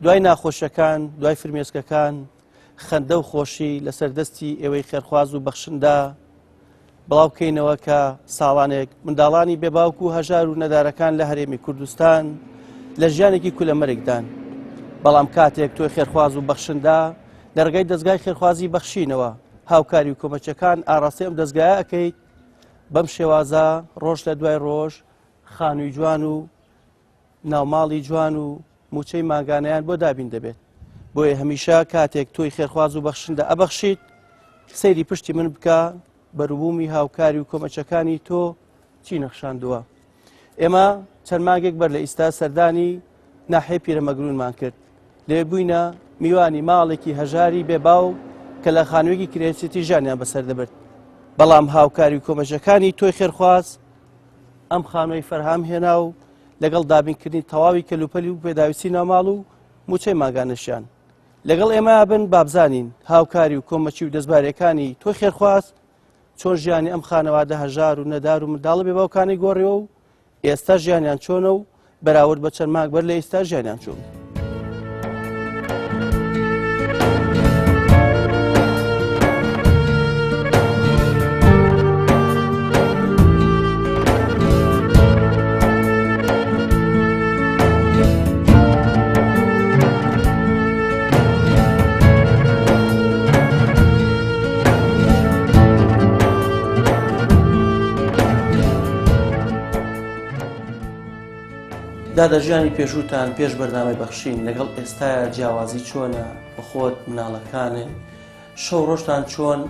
دوای ناخۆشیەکان، دوای فرمێسکەکان، خەندە و خۆشی لەسەر دەستی ئێوەی خێرخواز و بەخشندە بڵاو بکەینەوە کە ساڵانێک منداڵانی بێ باوک و هەژار و نەدارەکان لە هەرێمی کوردستان لە ژیانێکی کولەمەرگدان. بەڵام کاتێک تۆی خێرخواز و بەخشندە لە ڕێگای دەزگای خێرخوازی بەخشینەوە هاوکاری و کۆمەچەکان ئاراستەی ئەم دەزگایە ئەکەیت، بەم شێوازە ڕۆژ لە دوای ڕۆژ خانووی جوان و ناوماڵی جوان و مووچەی مانگانەیان بۆ دابین دەبێت. بۆیە هەمیشە کاتێک تۆی خێرخواز و بەخشندە ئەبەخشیت، سەیری پشتی من بکە، بەروبوومی هاوکاری و کۆمەچەکانی تۆ چی نەخشاندووە. ئێمە چەند مانگێک بەر لە ئیستا سەردانی ناحیەی پیرەمەگرونمان کرد. لەوێ بووینە میوانی ماڵێکی هەژاری بێ باو کە لە خانوویەکی کرێچێتی ژیانیان بەسەر دەبرد. بەڵام هاوکاری و کۆمەچەکانی تۆی خێرخواز ئەم خانووەی فەرهام هێنا و لەگەڵ دابینکردنی تەواوی کەلوپەلی و پێداویستی ناوماڵ و موچەی ماگانەشیان لەگەڵ ئێمە بن بابزانین هاوکاری و کۆمەکی و دەستبارەکانی تۆی خێرخواز چۆن ژیانی ئەم خانەوادە هەژار و نەدار و منداڵە بێ باوکانی گۆڕیوە و ئێستا ژیانیان چۆنە و بەراورد بە چەند مانگ بەر لە ئێستا ژیانیان چۆن. دادە ژیانی پێشووتان پێش بەرنامەی بەخشین لەگەڵ ئێستایا جیاوازی چۆنە بەخۆت مناڵەکانێ شەو ڕۆژتان چۆن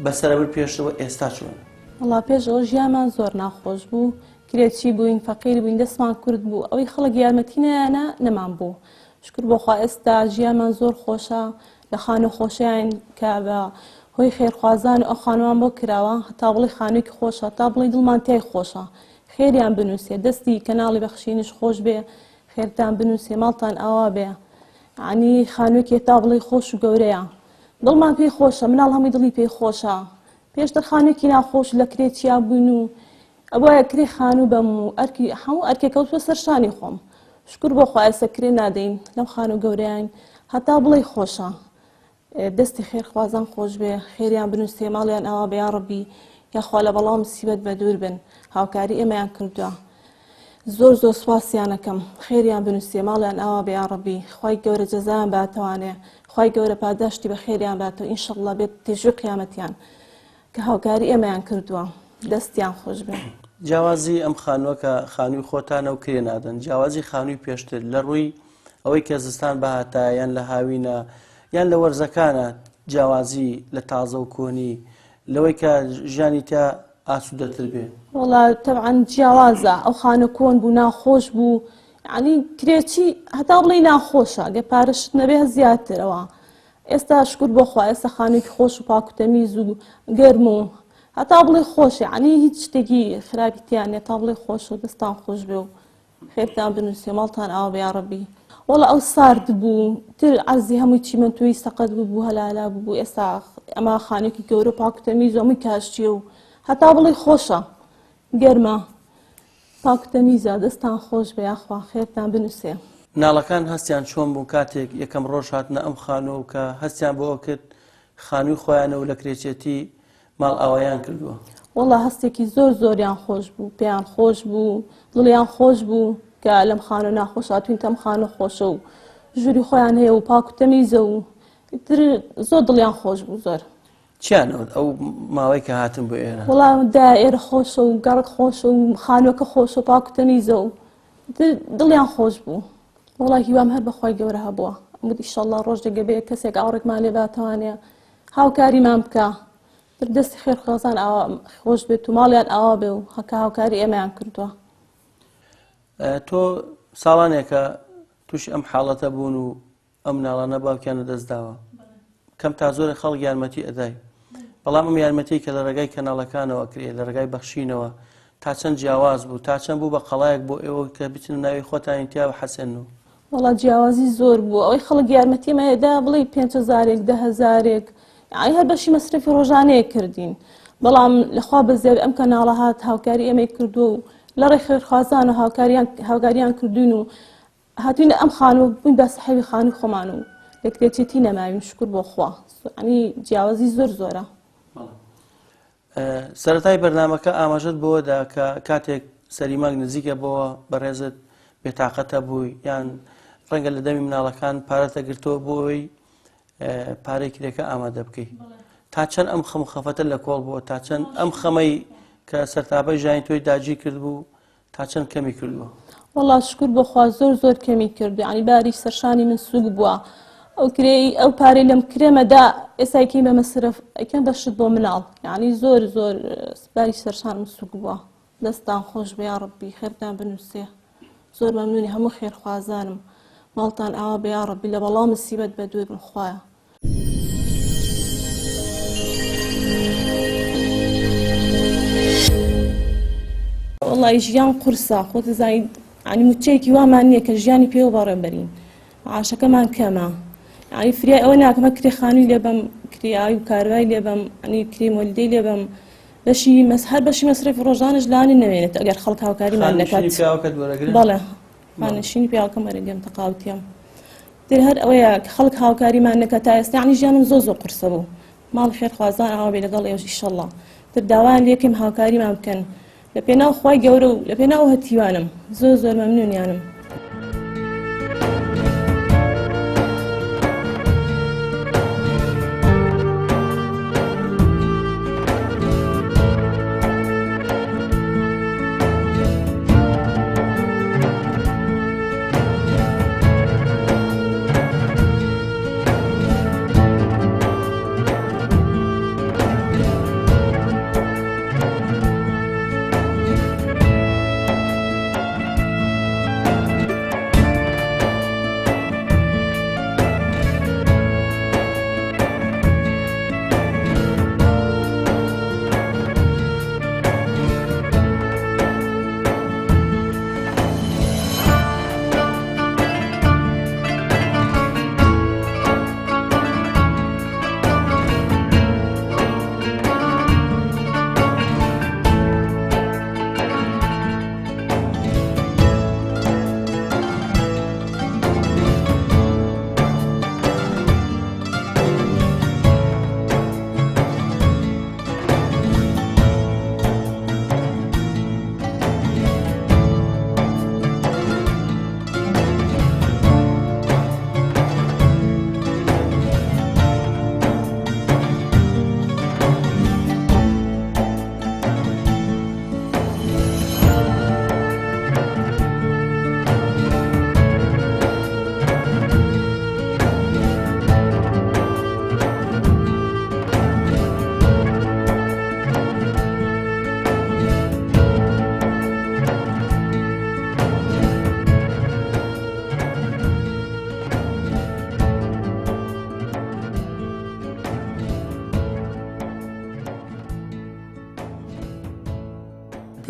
بەسەرەبر پێشەوە ئێستا چۆن؟ وەڵا پێش ئەوە ژیانمان زۆر ناخۆش بوو کرێچی بووین فەقیر بووین دەستمان کورت بوو ئەوەی خەڵک یارمەتی نایانە نەمان بوو شکر بۆ خوا ئێستا ژیانمان زۆر خۆشە لە خانوو خۆشیین کە بە هۆی خێرخوازان و ئەو خانوان بۆ کراوە هەتا بڵێ خانوویەکی خۆشە تا بڵێ دڵمان تای خۆشە خێریان بنووسێ دەستی کەناڵی بەخشینش خۆش بێ خێرتان بنووسێ ماڵتان ئاوا بێ یعنی خانوویەکی تا بڵێ خۆش و گەورەیە دڵمان پێی خۆشە مناڵ هەمووی دڵی پێی خۆشە پێشتر خانوویەکی ناخۆش لە کرێ چیا بووین و ئەبوایە کرێ خانوو بەم و ئەرکی هەموو ئەرکێک کەوتووە سەر شانی خۆم شکر بۆ خوا ئێستا کرێ نادەین لەم خانوو گەورەیان هەتا بڵێی خۆشە دەستی خێرخوازان خۆش بێ خێریان بنووسێ ماڵیان ئاوا بێ یاڕەبی یاخوا لە بەڵا و مسیبەت بەدوور بن هاوکاری ئێمەیان کردووە زۆر زۆر سوپاسیانەکەم خێریان بنووسێ ماڵیان ئاوا بێ یاڕەبی خوای گەورە جەزایان باتەوانێ خوای گەورە پاداشتی بە خێریان باتەوە ئینشەڵڵا بێت تێژوی قیامەتیان کە هاوکاری ئێمەیان کردووە دەستیان خۆش بێ. جیاوازی ئەم خانووە کە خانووی خۆتانە و کرێ نادەن جیاوازی خانووی پێشتر لە ڕووی ئەوەی کە زستان بهاتایە یان لە هاوینە یان لە وەرزەکانە جیاوازی لە تازە و کۆنی لەوەی کە ژیانی تیا ئاسوودەتر بێ؟ وەڵا تەبعەن جیاوازە ئەو خانوو کۆن بوو ناخۆش بوو یعنی کرێچی هەتا بڵێی ناخۆشە گە پارەشت نەبێ زیاترەوە ئێستا شکر بۆ خوا ئێستا خانوویەکی خۆش و پاک و تەمیز و گەرم و هەتا بڵێ خۆشە یعنی هیچ شتێکی خراپی تیا نیە تا بڵێ خۆشە و دەستان خۆش بێ و خێرتان بنووسێ ماڵتان ئاوا بێ یاڕەبی وەڵا ئەو سارد بوو تر عەرزی هەمووی چیمەنتۆی سەقەت بوو بوو هەلالا بوو ئێستا ئەمە خانوویەکی گەورە پاک و تەمیز و هەمووی کاشتیە و هەتا بڵێ خۆشە گەرمە پاک و تەمیزە دەستان خۆش بێ یاخوا خێرتان بنووسێ. مناڵەکان هەستیان چۆن بوو کاتێک یەکەم ڕۆژ هاتنە ئەم خانووە و کە هەستیان بەوە کرد خانووی خۆیانە و لە کرێچێتی ماڵئاواییان کردووە؟ وەڵا هەستێکی زۆر زۆریان خۆش بوو پێیان خۆش بوو دڵیان خۆش بوو کە لەم خانوو ناخۆش هاتوین تەم خانوو خۆشە و ژووری خۆیان هەیە و پاک و تەمیزە و تر زۆر دڵیان خۆش بوو زۆر. چیان وت ئەو ماوەی کە هاتن بۆ ئێرە؟ وەڵا دا ئێرە خۆشە و گەڕک خۆشە و خانووەکە خۆشە و پاک و تەمیزە و دڵیان خۆش بوو. وەڵا هیوام هەر بەخوای گەورە هەبووە وت ئیشەڵڵا ڕۆژێک گەبێ کەسێک ئاوڕێکمان لێ باتەوانێ هاوکاریمان بکا تر دەستی خێرخوازان ئاوا خۆش بێت و ماڵیان ئاوا بێ و هەکە هاوکاری ئێمەیان کردووە. تۆ ساڵانێکە تووشی ئەم حاڵەتە بوون و ئەم مناڵانە باوکیان لەدەست داوە کەم تا زۆرە خەڵک یارمەتی ئەدای بەڵام ئەم یارمەتی کە لە ڕێگای کەناڵەکانەوە کرێ لە ڕێگای بەخشینەوە تا چەند جیاواز بوو تا چەند بوو بە قەڵایەک بۆ ئێوە کە بچن ناوی خۆتانی تیا بحەسێن و وەڵا جیاوازی زۆر بوو ئەوەی خەڵک یارمەتیمان ئەدا بڵێی پێنج هەزارێک دە هەزارێک یانی هەر بەشی مەسرەفی ڕۆژانەیەک کردین بەڵام لەخوا بەزیاد ئەم کەناڵە هات هاوکاری ئێمەی کردووە و لە ڕێ خێرخوازان و هاوکاریان هاوکاریان کردوین و. هاتوین ئەم خانوو بووین بە سەحێبی خانووی خۆمان و لە کرێچێتی نەماوین شکر بۆ خوا ینی جیاوازی زۆر زۆرە. سەرەتای بەرنامەکە ئاماژەت بەوەدا کە کاتێک سەری مانگ نزیکە بۆوە بەڕێزت بێتاقەتە بووی یان ڕەنگە لە دەمی مناڵەکان پارەتە گرتەوە بۆ ئەوەی پارەی کرێکە ئامادە بکەی تا چەند ئەم خەم خەفەتە لە کۆڵ بووە تا چەند ئەم خەمەی کە سەرتاپای ژیانی تۆی داگیر کرد بوو تا چەند کەمی کردووە؟ وەڵا شکر بۆ خوا زۆر زۆر کەمی کردو یعنی باری سەرشانی من سوک بووە ئەو کرێی ئەو پارەی لەم کرێمەدا ئێستا یکەین بە مەسرف ئەیکەم بە شت بۆ مناڵ یعنی زۆر زۆر باری سەرشانم سوک بووە دەستان خۆش بێ یاڕەبی خێرتان بنووسێ زۆر مەمنونی هەموو خێرخوازانم ماڵتان ئاوا بێ یاڕەبی لە بەڵا مسیبەت بە دوور بن خوایە. وەڵی ژیان قورسە خۆت دەزانی ینی موچەیەکی وامان نییە کە ژیانی پێوە بەڕێ بەرین عاشەکەمان کەمە ینی فریای ئەوە ناکەمە کرێ خانووی لێ بەم کرێ ئاوی و کارەبای لێ بەم ینی کرێ مۆلیدەی لێ بەم بەشی مەس هەر بەشی مەسرەفی ڕۆژانەش لانی نەمێنێت ئەگەر خەڵک هاوکاریمان نەکات پیاوەکەت وەرەگرن بەڵێ خانەنشینی پیاوەکەم وەرەگرم تەقاوتیم تر هەر ئەوەیە کە خەڵک هاوکاریمان نەکات تا ئێستا یعنی ژیانم زۆر زۆر قورسە بوو ماڵی خێرخوازان ئاوا بێ لەگەڵ ئێوەش ئیشەڵڵا تر داوایان لێکەم هاوکاریمان بکەن لە پێناو خوای گەورە و لە پێناو هەتیوانم زۆر زۆر مەمنونیانم.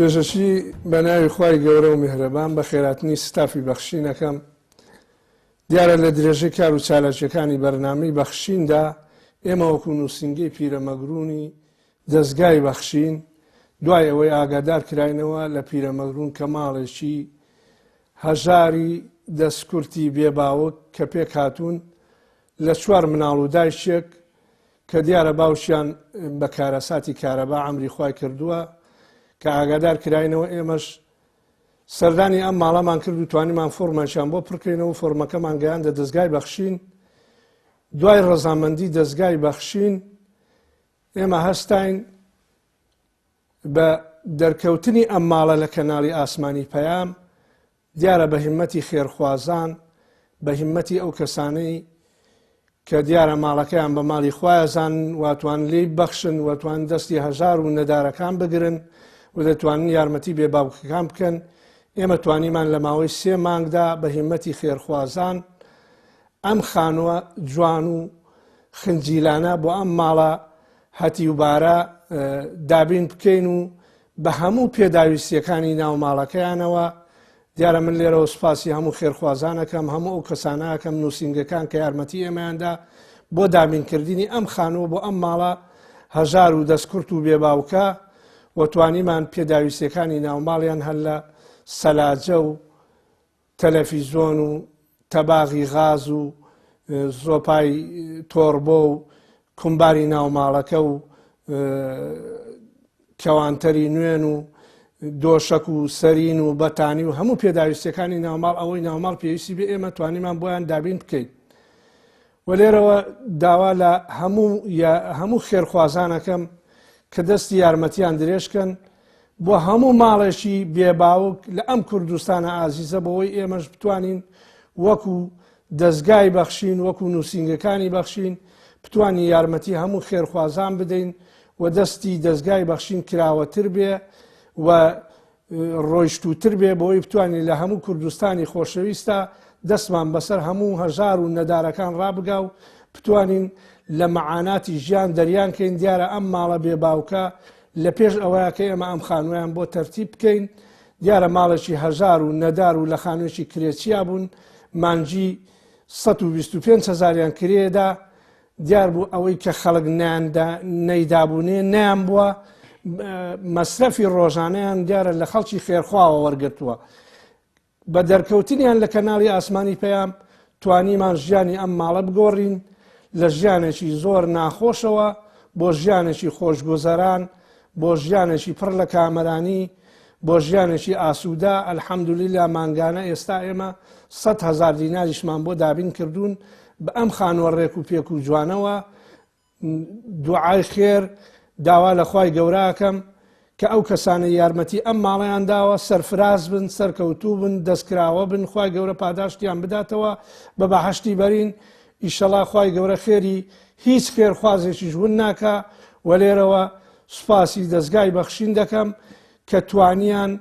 پێشەکی بە ناوی خوای گەورە و میهرەبان بە خێراتنی ستافی بەخشینەکەم دیارە لە درێژەی کار و چالاکیەکانی بەرنامەی بەخشیندا ئێمە وەکو نووسینگەی پیرەمەگرونی دەزگای بەخشین دوای ئەوەی ئاگادار کراینەوە لە پیرەمەگرون کە ماڵێکی هەژاری دەستکورتی بێ باوک کە پێکهاتوون لە چوار مناڵ و دایکێک کە دیارە باوکیان بە کارەساتی کارەبا عەمری خوای کردووە کە ئاگادار کراینەوە ئێمەش سەردانی ئەم ماڵەمان کرد و توانیمان فۆرمێکیان بۆ پڕکەینەوە و فۆرمەکەمان گەیاندە دەزگای بەخشین دوای ڕەزامەندی دەزگای بەخشین ئێمە هەستاین بە دەرکەوتنی ئەم ماڵە لە کەناڵی ئاسمانی پەیام دیارە بە هیمەتی خێرخوازان، بە هیمەتی ئەو کەسانەی کە دیارە ماڵەکەیان بە ماڵی خوایە زانن و توان لێی بەخشن و توان دەستی هەژار و نەدارەکان بگرن و دەتوانن یارمەتی بێ باوکەکان بکەن ئێمە توانیمان لە ماوەی سێ مانگدا بە هیمەتی خێرخوازان ئەم خانووە جوان و خنجیلانە بۆ ئەم ماڵە هەتیوبارە دابین بکەین و بە هەموو پێداویستیەکانی ناو ماڵەکەیانەوە، دیارە من لێرەوە سوپاسی هەموو خێرخوازان ئەکەم، هەموو ئەو کەسانە ئەکەم نووسینگەکان کە یارمەتی ئێمەیان دا بۆ دابینکردنی ئەم خانووە بۆ ئەم ماڵە هەژار و دەستکورت و بێباوکە و توانیمان پێداویستیەکانی ناوماڵیان هەر لە سەلاجە و. تەلەفیزۆن و تەباغی غاز و زۆپای تۆربۆ و کومباری ناوماڵەکە و کەوانتەری نوێن و دۆشەک و سەرین و بەتانی و هەموو پێداویستیەکانی ناوماڵ ئەوەی ناوماڵ پێویستی بێ ئێمە توانیمان بۆیان دابین بکەین و لێرەوە داوا لە هەموو هەموو خێرخوازانەکەم کە دەستی یارمەتیان درێژکەن بۆ هەموو ماڵێکی بێباوک لە ئەم کوردستانە ئازیزە بۆەوەی ئێمەش بتوانین وەکو دەزگای بەخشین وەکو نووسینگەکانی بەخشین بتوانین یارمەتی هەموو خێرخوازان بدەین و دەستی دەزگای بەخشین کراوەتر بێ و ڕۆیشتووتر بێ بۆی بتوانین لە هەموو کوردستانی خۆشەویستە دەستمان بەسەر هەموو هەژار و نەدارەکان ڕابگا و بتوانین لە مەعاناتی ژیان دەریان کەین دیارە ئەم ماڵە بێ باوکە لە پێش ئەوەیە کە ئێمە ئەم خانوویان بۆ تەرتیب بکەین دیارە ماڵێکی هەژار و نەدار و لە خانوویەکی کرێچیا بوون مانگی 125 هەزاریان کرێدا دیار بوو ئەوەی کە خەڵک نەیاندا نەیدابوونێ نەیان بووە مەسرەفی ڕۆژانەیان دیارە لە خەڵکی خێرخواوە وەرگرتووە بە دەرکەوتنیان لە کەناڵی ئاسمانی پەیام توانیمان ژیانی ئەم ماڵە بگۆڕین لە ژیانێکی زۆر ناخۆشەوە بۆ ژیانێکی خۆشگوزەران بۆ ژیانێکی پڕ لە کامەرانی بۆ ژیانێکی ئاسوودە الحمدللە مانگانە ئێستا ئێمە 100 هەزار دیناریشمان بۆ دابین کردوون بە ئەم خانووە ڕێک و پێک و جوانەوە دوعای خێر داوا لە خوای گەورە ئەکەم کە ئەو کەسانەی یارمەتی ئەم ماڵەیان داوە سەرفراز بن سەرکەوتوو بن دەستکراوە بن خوای گەورە پاداشتیان بداتەوە بە بەهەشتی بەرین ئیشەڵا خوای گەورە خێری هیچ خێرخوازێکیش ون ناکا و لێرەوە سوپاسی دەزگای بەخشین دەکەم کە توانیان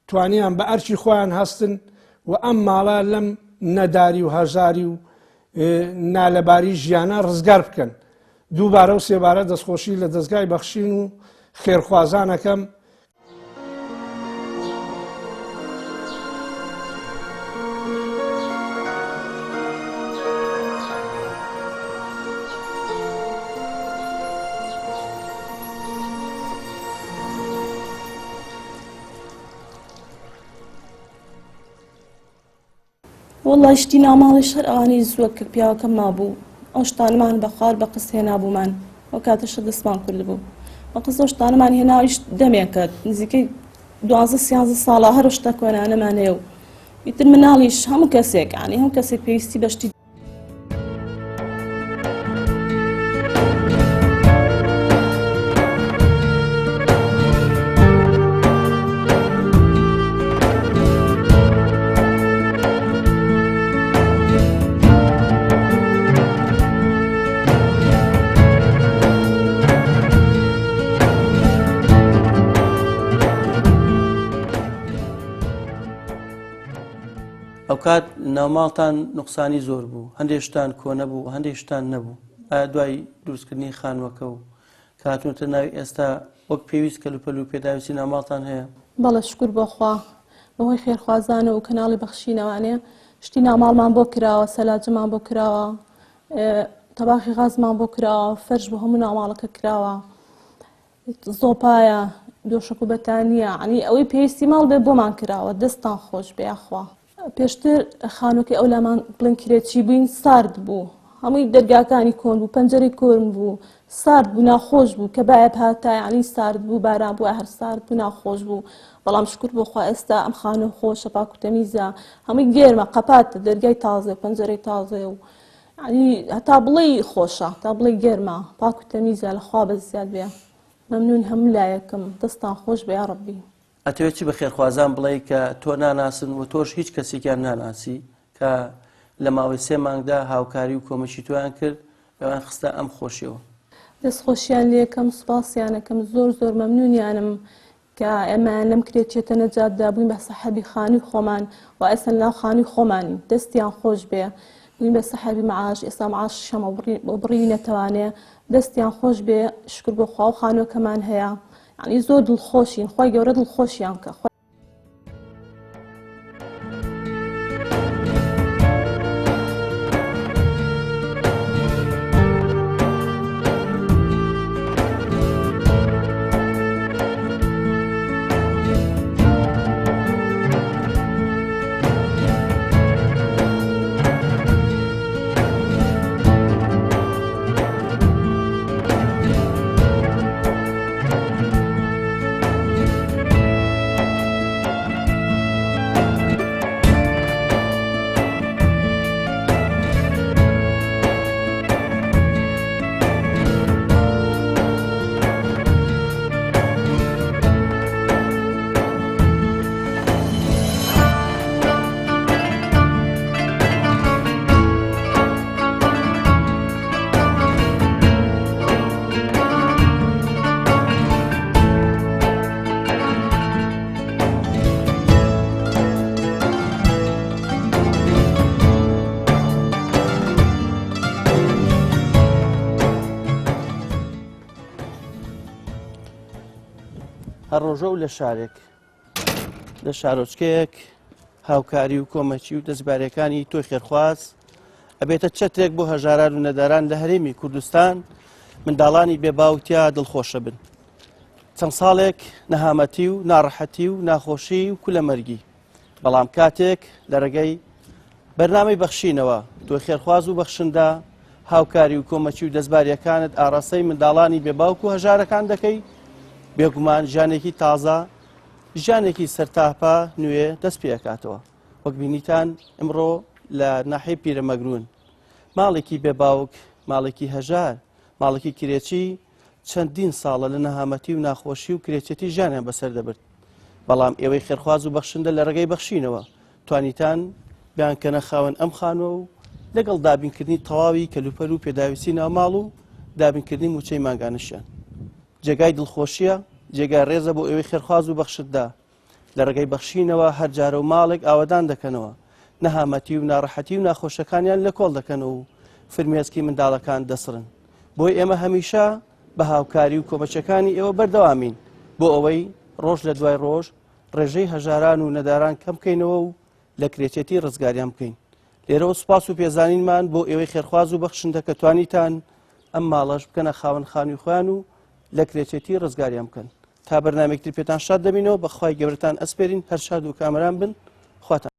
توانیان بە ئەرکی خۆیان هەستن و ئەم ماڵە لەم نەداری و هەژاری و نالەباری ژیانە ڕزگار بکەن دووبارە و سێبارە دەستخۆشی لە دەستگای بەخشین و خێرخوازانەکەم. وەڵا شتی ناوماڵیش هەر ئەوانەی زووە کە پیاوەکەم مابوو ئەو شتانەمان بە خوار بە قست هێنابوومان ئەو کاتەشە دەستمان کردبوو بە قست ئەو شتانەمان هێناویش دەمێکە نزیکەی دوازدە سیانزە ساڵە هەر شتە کۆنانەمان هەیە و ئیتر مناڵیش هەموو کەسێک عنی هەموو کەسێک پێویستی بە شتی ئەوکات ناوماڵتان نوقسانی زۆر بوو هەندێک شتان کۆنە بوو هەندێک شتان نەبوو ئایا دوای دروستکردنی خانووەکە و کە هاتوونەتە ناوی ئێستا وەک پێویست کەلوپەل و پێداویستی ناوماڵتان هەیە؟ بەڵێ شوکر بۆ خوا بەهۆی خێرخوازانەوە و کەناڵی بەخشینەوانێ شتی ناوماڵمان بۆ کراوە سەلاجەمان بۆ کراوە تەباخی غازمان بۆ کراوە فەرش بۆ هەموو ناوماڵەکە کراوە زۆپایە دۆشەک و بەتانیە عنی ئەوەی پێویستی ماڵ بێ بۆمان کراوە دەستان خۆش بێ یاخوا. پێشتر خانووەکەی ئەولامان بڵێن کرێچی بووین سارد بوو هەمووی دەرگاکانی کۆن بوو پەنجەرەی کۆن بوو سارد بوو ناخۆش بوو کە بایە بهاتە یعنی سارد بوو باران بوو هەر سارد بوو ناخۆش بوو بەڵام شکر بۆ خوا ئێستا ئەم خانوو خۆشە پاک و تەمیزە هەمووی گەرمە قەپاتە دەرگای تازێ پەنجەرەی تازێ و یعنی هەتا بڵێی خۆشە تا بڵێی گەرمە پاک و تەمیزە لە خوا بەس زیاد بێ مەمنون هەموو لایەکم دەستان خۆش بێ یاڕەبی. ئەتەوێت چی بە خێرخوازان بڵێی کە تۆ ناناسن و تۆش هیچ کەسێکیان ناناسی کە لە ماوەی سێ مانگدا هاوکاری و کۆمەکی تۆیان کرد ئەوان خستە ئەم خۆشیەوە؟ دەست خۆشیان لێکەم سوپاسیانەکەم زۆر زۆر مەمنونیانم کە ئێمەیان لەم کرێچێتە نەجات دا بووین بە سەحەبی خانووی خۆمان و ئێستا لەناو خانووی خۆمانین دەستیان خۆش بێ بووین بە سەحەبی معاش ئێستا معاشیشەمە بڕیوینەتەوانێ دەستیان خۆش بێ شکر بۆ خوا و خانووەکەمان هەیە یعنی زۆر دڵخۆشین خوای گەورە دڵخۆشیان کە. هەر ڕۆژە و لە شارێک لە شارۆچکەیەک هاوکاری و کۆمەکی و دەستبارەکانی تۆی خێرخواز ئەبێتە چەترێک بۆ هەژاران و نەداران لە هەرێمی کوردستان منداڵانی بێ باوکتیا دڵخۆشە بن چەند ساڵێک نەهامەتی و ناڕەحەتی و ناخۆشی و کولەمەرگی بەڵام کاتێک لە ڕێگەی بەرنامەی بەخشینەوە تۆ خێرخواز و بەخشندە هاوکاری و کۆمەکی و دەستباریەکانت ئاراستەی منداڵانی بێ باوک و هەژارەکان دەکەی بێگومان ژیانێکی تازە ژیانێکی سەرتاپا نوێ دەست پێکاتەوە وەک بینیتان ئمڕۆ لە ناحیەی پیرەمەگرون ماڵێکی بێ باوک ماڵێکی هەژار ماڵێکی کرێچی چەندین ساڵە لە نەهامەتی و ناخۆشی و کرێچێتی ژیانیان بەسەر دەبرد بەڵام ئێوەی خێرخواز و بەخشندە لە ڕێگەی بەخشینەوە توانیتان بیانکەنە خاوەن ئەم خانووە و لەگەڵ دابینکردنی تەواوی کەلوپەل و پێداویستی ناوماڵ و دابینکردنی موچەی مانگانەشیان جێگای دڵخۆشیە جێگای ڕێزە بۆ ئێوەی خێرخواز و بەخشتدا لە ڕێگەی بەخشینەوە هەر جارە و ماڵێک ئاوەدان دەکەنەوە، نەهامەتی و ناڕەحەتی و ناخۆشەکانیان لە کۆڵ دەکەنەوە و فرمێسکی منداڵەکان دەسڕن. بۆیە ئێمە هەمیشە بە هاوکاری و کۆمەکیەکانی ئێوە بەردەوامین بۆ ئەوەی ڕۆژ لە دوای ڕۆژ ڕێژەی هەژاران و نەداران کەم بکەینەوە و لە کرێچێتی ڕزگاریان بکەین. لێرەوە سوپاس و پێزانینمان بۆ ئێوەی خێرخواز و بەخشندە کە توانیتان ئەم ماڵەش بکەنە خاوەن خانووی خۆیان و لە کرێچێتی ڕزگاریان بکەن. تا بەرنامەیەکی تر پێتان شاد دەبینەوە بەخوای گەورەتان ئەسپێرین هەر شاد و کامەران بن خواتان.